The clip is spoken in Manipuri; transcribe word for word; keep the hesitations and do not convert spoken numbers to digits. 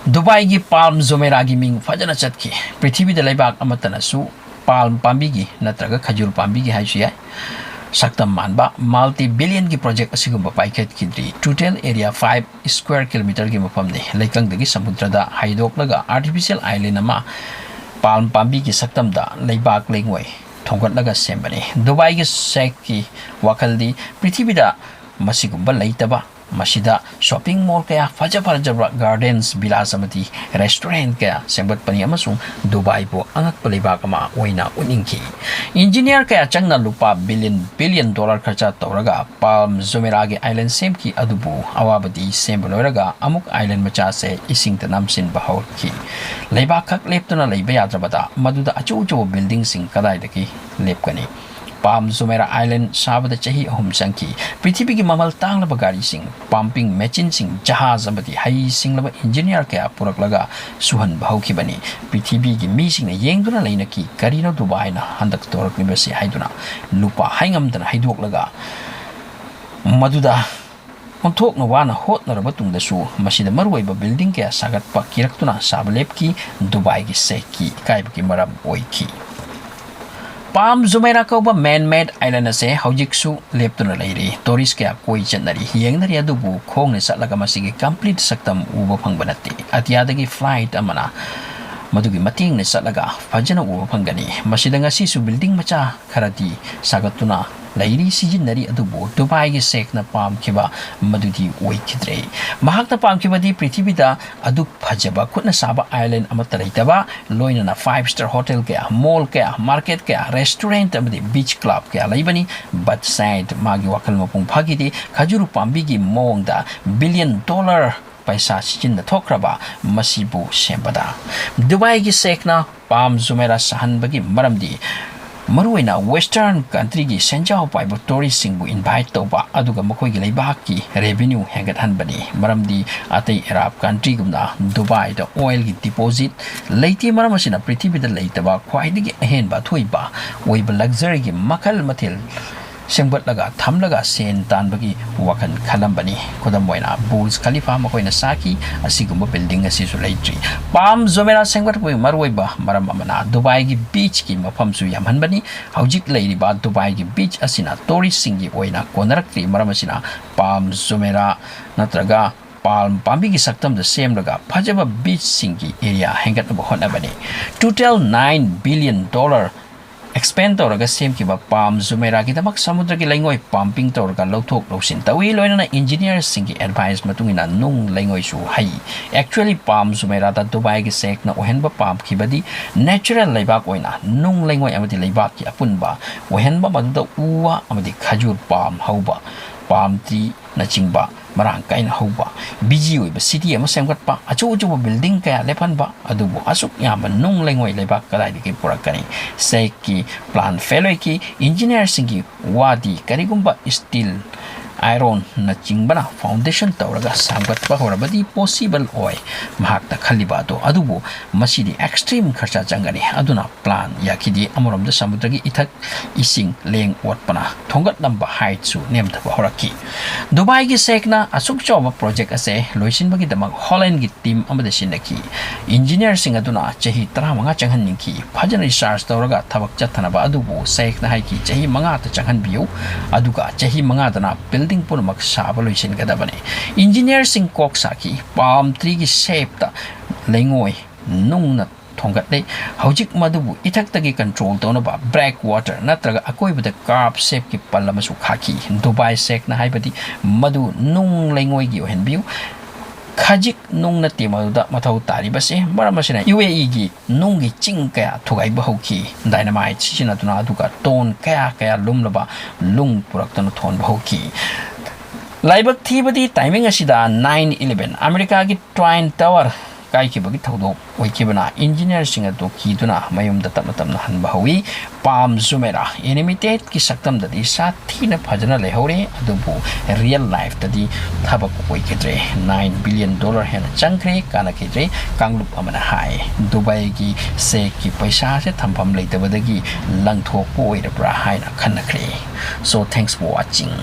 ꯗꯨꯕꯥꯏꯒꯤ ꯄꯥꯜꯝ ꯖꯨꯃꯦꯔꯥꯒꯤ ꯃꯤꯡ ꯐꯖꯅ ꯆꯠꯈꯤ꯫ ꯄ꯭ꯔꯤꯊꯤꯕꯤꯗ ꯂꯩꯕꯥꯛ ꯑꯃꯠꯇꯅꯁꯨ ꯄꯥꯜꯝ ꯄꯥꯝꯕꯤꯒꯤ ꯅꯠꯇ꯭ꯔꯒ ꯈꯖꯨꯔ ꯄꯥꯝꯕꯤꯒꯤ ꯍꯥꯏꯁꯨ ꯌꯥꯏ, ꯁꯛꯇꯝ ꯃꯥꯟꯕ multi billion ꯒꯤ project ꯑꯁꯤꯒꯨꯝꯕ ꯄꯥꯏꯈꯠꯈꯤꯗ꯭ꯔꯤ꯫ Total area five square kilometer ꯒꯤ ꯃꯐꯝꯅꯤ꯫ ꯂꯩꯀꯪꯗꯒꯤ ꯁꯃꯨꯗ꯭ꯔꯗ ꯍꯥꯏꯗꯣꯛꯂꯒ artificial island ꯑꯃ ꯄꯥꯜꯝ ꯄꯥꯝꯕꯤꯒꯤ ꯁꯛꯇꯝꯗ ꯂꯩꯕꯥꯛ ꯂꯩꯉꯣꯏ ꯊꯣꯡꯒꯠꯂꯒ ꯁꯦꯝꯕꯅꯤ꯫ ꯗꯨꯕꯥꯏꯒꯤ ꯁꯦꯈꯀꯤ ꯋꯥꯈꯜꯗꯤ ꯄ꯭ꯔꯤꯊꯤꯕꯤꯗ ꯃꯁꯤꯒꯨꯝꯕ ꯂꯩꯇꯕ, ꯃꯁꯤꯗ shopping mall ꯀꯌꯥ, ꯐꯖ ꯐꯖꯕ gardens, villas ꯑꯃꯗꯤ restaurant ꯀꯌꯥ ꯁꯦꯝꯒꯠꯄꯅꯤ ꯑꯃꯁꯨꯡ ꯗꯨꯕꯥꯏꯕꯨ ꯑꯉꯛꯄ ꯂꯩꯕꯥꯛ ꯑꯃ ꯑꯣꯏꯅ ꯎꯠꯅꯤꯡꯈꯤ꯫ Engineer ꯀꯌꯥ ꯆꯪꯅ ꯂꯨꯄꯥ billion billion dollar ꯈꯔꯆ ꯇꯧꯔꯒ ꯄꯥꯜꯝ ꯖꯨꯃꯦꯔꯥꯒꯤ island ꯁꯦꯝꯈꯤ, ꯑꯗꯨꯕꯨ ꯑꯋꯥꯕꯗꯤ ꯁꯦꯝꯕ ꯂꯣꯏꯔꯒ ꯑꯃꯨꯛ island ꯃꯆꯥꯁꯦ ꯏꯁꯤꯡꯗ ꯅꯝꯁꯤꯟꯕ ꯍꯧꯔꯛꯈꯤ꯫ ꯂꯩꯕꯥꯛ ꯈꯛ ꯂꯦꯞꯇꯨꯅ ꯂꯩꯕ ꯌꯥꯗ꯭ꯔꯕꯗ ꯃꯗꯨꯗ ꯑꯆꯧ ꯑꯆꯧꯕ building ꯁꯤꯡ ꯀꯗꯥꯏꯗꯒꯤ ꯂꯦꯞꯀꯅꯤ? ꯄꯥꯜꯝ ꯖꯨꯃꯦꯔꯥ island ꯁꯥꯕꯗ ꯆꯍꯤ ꯑꯍꯨꯝ ꯆꯪꯈꯤ꯫ ꯄ꯭ꯔꯤꯊꯤꯕꯤꯒꯤ ꯃꯃꯜ ꯇꯥꯡꯂꯕ ꯒꯥꯔꯤꯁꯤꯡ, pumping machine ꯁꯤꯡ, ꯖꯍꯥꯖ ꯑꯃꯗꯤ ꯍꯩꯁꯤꯡꯂꯕ engineer ꯀꯌꯥ ꯄꯨꯔꯛꯂꯒ ꯁꯨꯍꯟꯕ ꯍꯧꯈꯤꯕꯅꯤ꯫ ꯄ꯭ꯔꯤꯊꯤꯕꯤꯒꯤ ꯃꯤꯁꯤꯡꯅ ꯌꯦꯡꯗꯨꯅ ꯂꯩꯅꯈꯤ, "ꯀꯔꯤꯅꯣ ꯗꯨꯕꯥꯏꯅ ꯍꯟꯗꯛ ꯇꯧꯔꯛꯂꯤꯕꯁꯤ?" ꯍꯥꯏꯗꯨꯅ꯫ ꯂꯨꯄꯥ ꯍꯥꯏꯉꯝꯗꯅ ꯍꯩꯗꯣꯛꯂꯒ ꯃꯗꯨꯗ ꯑꯣꯟꯊꯣꯛꯅ ꯋꯥꯅ ꯍꯣꯠꯅꯔꯕ ꯇꯨꯡꯗꯁꯨ ꯃꯁꯤꯗ ꯃꯔꯨꯑꯣꯏꯕ building ꯀꯌꯥ ꯁꯥꯒꯠꯄ ꯀꯤꯔꯛꯇꯨꯅ ꯁꯥꯕ ꯂꯦꯞꯈꯤ꯫ ꯗꯨꯕꯥꯏꯒꯤ ꯁꯦꯈꯀꯤ ꯏꯀꯥꯏꯕꯒꯤ ꯃꯔꯝ ꯑꯣꯏꯈꯤ꯫ ꯄꯥꯜꯝ ꯖꯨꯃꯦꯔꯥ ꯀꯧꯕ man-made island ꯑꯁꯦ ꯍꯧꯖꯤꯛꯁꯨ ꯂꯦꯞꯇꯨꯅ ꯂꯩꯔꯤ꯫ Tourist ꯀꯌꯥ ꯀꯣꯏ ꯆꯠꯅꯔꯤ, ꯌꯦꯡꯅꯔꯤ, ꯑꯗꯨꯕꯨ ꯈꯣꯡꯅ ꯆꯠꯂꯒ ꯃꯁꯤꯒꯤ complete ꯁꯛꯇꯝ ꯎꯕ ꯐꯪꯕ ꯅꯠꯇꯦ꯫ ꯑꯇꯤꯌꯥꯗꯒꯤ flight ꯑꯃꯅ ꯃꯗꯨꯒꯤ ꯃꯇꯦꯡꯅ ꯆꯠꯂꯒ ꯐꯖꯅ ꯎꯕ ꯐꯪꯒꯅꯤ꯫ ꯃꯁꯤꯗ ꯉꯁꯤꯁꯨ building ꯃꯆꯥ ꯈꯔꯗꯤ ꯁꯥꯒꯠꯇꯨꯅ ꯂꯩꯔꯤ, ꯁꯤꯖꯤꯟꯅꯔꯤ, ꯑꯗꯨꯕꯨ ꯗꯨꯕꯥꯏꯒꯤ ꯁꯦꯈꯅ ꯄꯥꯝꯈꯤꯕ ꯃꯗꯨꯗꯤ ꯑꯣꯏꯈꯤꯗ꯭ꯔꯦ꯫ ꯃꯍꯥꯛꯅ ꯄꯥꯝꯈꯤꯕꯗꯤ ꯄ꯭ꯔꯤꯊꯤꯕꯤꯗ ꯑꯗꯨꯛ ꯐꯖꯕ, ꯈꯨꯠꯅ ꯁꯥꯕ island ꯑꯃꯠꯇ ꯂꯩꯇꯕ, ꯂꯣꯏꯅꯅ five star hotel ꯀꯌꯥ, mall ꯀꯌꯥ, market ꯀꯌꯥ, restaurant ꯑꯃꯗꯤ beach club ꯀꯌꯥ ꯂꯩꯕꯅꯤ꯫ But sad, ꯃꯥꯒꯤ ꯋꯥꯈꯜ ꯃꯄꯨꯡ ꯐꯥꯈꯤꯗꯦ꯫ ꯈꯖꯨꯔ ꯄꯥꯝꯕꯤꯒꯤ ꯃꯑꯣꯡꯗ billion dollar ꯄꯩꯁꯥ ꯁꯤꯖꯤꯟꯅ ꯊꯣꯛꯈ꯭ꯔꯕ ꯃꯁꯤꯕꯨ ꯁꯦꯝꯕꯗ꯫ ꯗꯨꯕꯥꯏꯒꯤ ꯁꯦꯈꯅ ꯄꯥꯜꯝ ꯖꯨꯃꯦꯔꯥ ꯁꯥꯍꯟꯕꯒꯤ ꯃꯔꯝꯗꯤ ꯃꯔꯨꯑꯣꯏꯅ western country ꯒꯤ ꯁꯦꯟꯖꯥꯎ ꯄꯥꯏꯕ tourist ꯁꯤꯡꯕꯨ invite ꯇꯧꯕ, ꯑꯗꯨꯒ ꯃꯈꯣꯏꯒꯤ ꯂꯩꯕꯥꯛꯀꯤ revenue ꯍꯦꯟꯒꯠꯍꯟꯕꯅꯤ꯫ ꯃꯔꯝꯗꯤ ꯑꯇꯩ Arab country ꯒꯨꯝꯅ ꯗꯨꯕꯥꯏꯗ oil ꯒꯤ deposit ꯂꯩꯇꯦ꯫ ꯃꯔꯝ ꯑꯁꯤꯅ ꯄ꯭ꯔꯤꯊꯤꯕꯤꯗ ꯂꯩꯇꯕ ꯈ꯭ꯋꯥꯏꯗꯒꯤ ꯑꯍꯦꯟꯕ ꯑꯊꯣꯏꯕ ꯑꯣꯏꯕ luxury ꯒꯤ ꯃꯈꯜ ꯃꯊꯦꯜ ꯁꯦꯝꯒꯠꯂꯒ ꯊꯝꯂꯒ ꯁꯦꯟ ꯇꯥꯟꯕꯒꯤ ꯋꯥꯈꯜ ꯈꯜꯂꯝꯕꯅꯤ꯫ ꯈꯨꯗꯝ ꯑꯣꯏꯅ ꯕꯨꯔꯖ ꯈꯂꯤꯐꯥ ꯃꯈꯣꯏꯅ ꯁꯥꯈꯤ, ꯑꯁꯤꯒꯨꯝꯕ building ꯑꯁꯤꯁꯨ ꯂꯩꯇ꯭ꯔꯤ꯫ ꯄꯥꯝ ꯖꯨꯃꯦꯔꯥ ꯁꯦꯝꯒꯠꯄꯒꯤ ꯃꯔꯨꯑꯣꯏꯕ ꯃꯔꯝ ꯑꯃꯅ ꯗꯨꯕꯥꯏꯒꯤ beachꯀꯤ ꯃꯐꯝꯁꯨ ꯌꯥꯝꯍꯟꯕꯅꯤ꯫ ꯍꯧꯖꯤꯛ ꯂꯩꯔꯤꯕ ꯗꯨꯕꯥꯏꯒꯤ beach ꯑꯁꯤꯅ touristꯁꯤꯡꯒꯤ ꯑꯣꯏꯅ ꯀꯣꯟꯅꯔꯛꯇ꯭ꯔꯤ꯫ ꯃꯔꯝ ꯑꯁꯤꯅ ꯄꯥꯝ ꯖꯨꯃꯦꯔꯥ ꯅꯠꯇ꯭ꯔꯒ ꯄꯥꯝ ꯄꯥꯝꯕꯤꯒꯤ ꯁꯛꯇꯝꯗ ꯁꯦꯝꯂꯒ ꯐꯖꯕ beachꯁꯤꯡꯒꯤ area ꯍꯦꯟꯒꯠꯅꯕ ꯍꯣꯠꯅꯕꯅꯤ꯫ Total nine billion dollar expend ꯇꯧꯔꯒ ꯁꯦꯝꯈꯤꯕ ꯄꯥꯝ ꯖꯨꯃꯦꯔꯥꯒꯤꯗꯃꯛ ꯁꯃꯨꯗ꯭ꯔꯒꯤ ꯂꯩꯉꯣꯏ pumping ꯇꯧꯔꯒ ꯂꯧꯊꯣꯛ ꯂꯧꯁꯤꯟ ꯇꯧꯏ, ꯂꯣꯏꯅꯅ engineerꯁꯤꯡꯒꯤ advice ꯃꯇꯨꯡ ꯏꯟꯅ ꯅꯨꯡ ꯂꯩꯉꯣꯏꯁꯨ ꯍꯩ꯫ Actually, ꯄꯥꯝ ꯖꯨꯃꯦꯔꯥꯗ ꯗꯨꯕꯥꯏꯒꯤ ꯁꯦꯈꯅ ꯑꯣꯏꯍꯟꯕ ꯄꯥꯝꯈꯤꯕꯗꯤ natural ꯂꯩꯕꯥꯛ ꯑꯣꯏꯅ ꯅꯨꯡ ꯂꯩꯉꯣꯏ ꯑꯃꯗꯤ ꯂꯩꯕꯥꯛꯀꯤ ꯑꯄꯨꯟꯕ ꯑꯣꯏꯍꯟꯕ, ꯃꯗꯨꯗ ꯎ ꯋꯥ ꯑꯃꯗꯤ ꯈꯖꯨꯔ ꯄꯥꯝ ꯍꯧꯕ, palm treeꯅꯆꯤꯡꯕ ꯃꯔꯥꯡ ꯀꯥꯏꯅ ꯍꯧꯕ, busy ꯑꯣꯏꯕ city ꯑꯃ ꯁꯦꯝꯒꯠꯄ, ꯑꯆꯧ ꯑꯆꯧꯕ building ꯀꯌꯥ ꯂꯦꯞꯍꯟꯕ, ꯑꯗꯨꯕꯨ ꯑꯁꯨꯛ ꯌꯥꯝꯕ ꯅꯨꯡ ꯂꯩꯉꯣꯏ ꯂꯩꯕꯥꯛ ꯀꯗꯥꯏꯗꯒꯤ ꯄꯨꯔꯛꯀꯅꯤ? ꯁꯦꯈꯀꯤ plan fail ꯑꯣꯏꯈꯤ꯫ Engineerꯁꯤꯡꯒꯤ ꯋꯥꯗꯤ ꯀꯔꯤꯒꯨꯝꯕ steel, ironꯅꯆꯤꯡꯕꯅ foundation ꯇꯧꯔꯒ ꯁꯦꯝꯒꯠꯄ ꯍꯧꯔꯕꯗꯤ possible ꯑꯣꯏ, ꯃꯍꯥꯛꯅ ꯈꯜꯂꯤꯕ ꯑꯗꯨ꯫ ꯑꯗꯨꯕꯨ ꯃꯁꯤꯗꯤ extreme ꯈꯔꯆ ꯆꯪꯒꯅꯤ꯫ ꯑꯗꯨꯅ plan ꯌꯥꯈꯤꯗꯦ꯫ ꯑꯃꯔꯣꯝꯗ ꯁꯃꯨꯗ꯭ꯔꯒꯤ ꯏꯊꯛ ꯏꯁꯤꯡ ꯂꯦꯡ ꯑꯣꯠꯄꯅ ꯊꯣꯡꯒꯠꯂꯝꯕ heightꯁꯨ ꯅꯦꯝꯊꯕ ꯍꯧꯔꯛꯈꯤ꯫ ꯗꯨꯕꯥꯏꯒꯤ ꯁꯦꯈꯅ ꯑꯁꯨꯛ ꯆꯥꯎꯕ project ꯑꯁꯦ ꯂꯣꯏꯁꯤꯟꯕꯒꯤꯗꯃꯛ Hollandꯒꯤ team ꯑꯃꯗ ꯁꯤꯟꯅꯈꯤ꯫ Engineerꯁꯤꯡ ꯑꯗꯨꯅ ꯆꯍꯤ ꯇꯔꯥꯃꯉꯥ ꯆꯪꯍꯟꯅꯤꯡꯈꯤ꯫ ꯐꯖꯅ research ꯇꯧꯔꯒ ꯊꯕꯛ ꯆꯠꯊꯅꯕ ꯑꯗꯨꯕꯨ ꯁꯦꯈꯅ ꯍꯥꯏꯈꯤ, "ꯆꯍꯤ ꯃꯉꯥꯇ ꯆꯪꯍꯟꯕꯤꯌꯨ, ꯑꯗꯨꯒ ꯆꯍꯤ ꯃꯉꯥꯗꯅ building ꯄꯨꯝꯅꯃꯛ ꯁꯥꯕ ꯂꯣꯏꯁꯤꯟꯒꯗꯕꯅꯤ"꯫ Engineerꯁꯤꯡ ꯀꯣꯛ ꯁꯥꯈꯤ꯫ Palm treeꯒꯤ shapeꯇ ꯂꯩꯉꯣꯏ ꯅꯨꯡꯅ ꯊꯣꯡꯒꯠꯂꯤ꯫ ꯍꯧꯖꯤꯛ ꯃꯗꯨꯕꯨ ꯏꯊꯛꯇꯒꯤ control ꯇꯧꯅꯕ breakwater ꯅꯠꯇ꯭ꯔꯒ ꯑꯀꯣꯏꯕꯗ curve shapeꯀꯤ ꯄꯜ ꯑꯃꯁꯨ ꯈꯥꯛꯈꯤ꯫ ꯗꯨꯕꯥꯏ ꯁꯦꯈꯅ ꯍꯥꯏꯕꯗꯤ ꯃꯗꯨ ꯅꯨꯡ ꯂꯩꯉꯣꯏꯒꯤ ꯑꯣꯏꯍꯟꯕꯤꯌꯨ꯫ ꯈꯖꯤꯛ ꯅꯨꯡ ꯅꯠꯇꯦ ꯃꯗꯨꯗ ꯃꯊꯧ ꯇꯥꯔꯤꯕꯁꯦ꯫ ꯃꯔꯝ ꯑꯁꯤꯅ UAEꯒꯤ ꯅꯨꯡꯒꯤ ꯆꯤꯡ ꯀꯌꯥ ꯊꯨꯒꯥꯏꯕ ꯍꯧꯈꯤ, dynamite ꯁꯤꯖꯤꯟꯅꯗꯨꯅ, ꯑꯗꯨꯒ ton ꯀꯌꯥ ꯀꯌꯥ ꯂꯨꯝꯂꯕ ꯅꯨꯡ ꯄꯨꯔꯛꯇꯨꯅ ꯊꯣꯟꯕ ꯍꯧꯈꯤ꯫ ꯂꯥꯏꯕꯛ ꯊꯤꯕꯗꯤ timing ꯑꯁꯤꯗ nine eleven ꯑꯃꯦꯔꯤꯀꯥꯒꯤ Twin Tower ꯀꯥꯏꯈꯤꯕꯒꯤ ꯊꯧꯗꯣꯛ ꯑꯣꯏꯈꯤꯕꯅ ꯏꯟꯖꯤꯅꯤꯌꯔꯁꯤꯡ ꯑꯗꯨ ꯀꯤꯗꯨꯅ ꯃꯌꯨꯝꯗ ꯇꯞꯅ ꯇꯞꯅ ꯍꯟꯕ ꯍꯧꯏ꯫ ꯄꯥꯝ ꯖꯨꯃꯦꯔꯥ ꯑꯦꯅꯤꯃꯦꯇꯦꯗꯀꯤ ꯁꯛꯇꯝꯗꯗꯤ ꯁꯥꯊꯤꯅ ꯐꯖꯅ ꯂꯩꯍꯧꯔꯦ, ꯑꯗꯨꯕꯨ ꯔꯤꯌꯦꯜ ꯂꯥꯏꯐꯇꯗꯤ ꯊꯕꯛ ꯑꯣꯏꯈꯤꯗ꯭ꯔꯦ꯫ ꯅꯥꯏꯟ ꯕꯤꯂꯤꯌꯟ ꯗꯣꯂꯔ ꯍꯦꯟꯅ ꯆꯪꯈ꯭ꯔꯦ, ꯀꯥꯟꯅꯈꯤꯗ꯭ꯔꯦ꯫ ꯀꯥꯡꯂꯨꯞ ꯑꯃꯅ ꯍꯥꯏ, ꯗꯨꯕꯥꯏꯒꯤ ꯁꯦꯛꯀꯤ ꯄꯩꯁꯥꯁꯦ ꯊꯝꯐꯝ ꯂꯩꯇꯕꯗꯒꯤ ꯂꯪꯊꯣꯛꯄ ꯑꯣꯏꯔꯕ꯭ꯔꯥ ꯍꯥꯏꯅ ꯈꯟꯅꯈ꯭ꯔꯦ꯫ So, thanks for watching.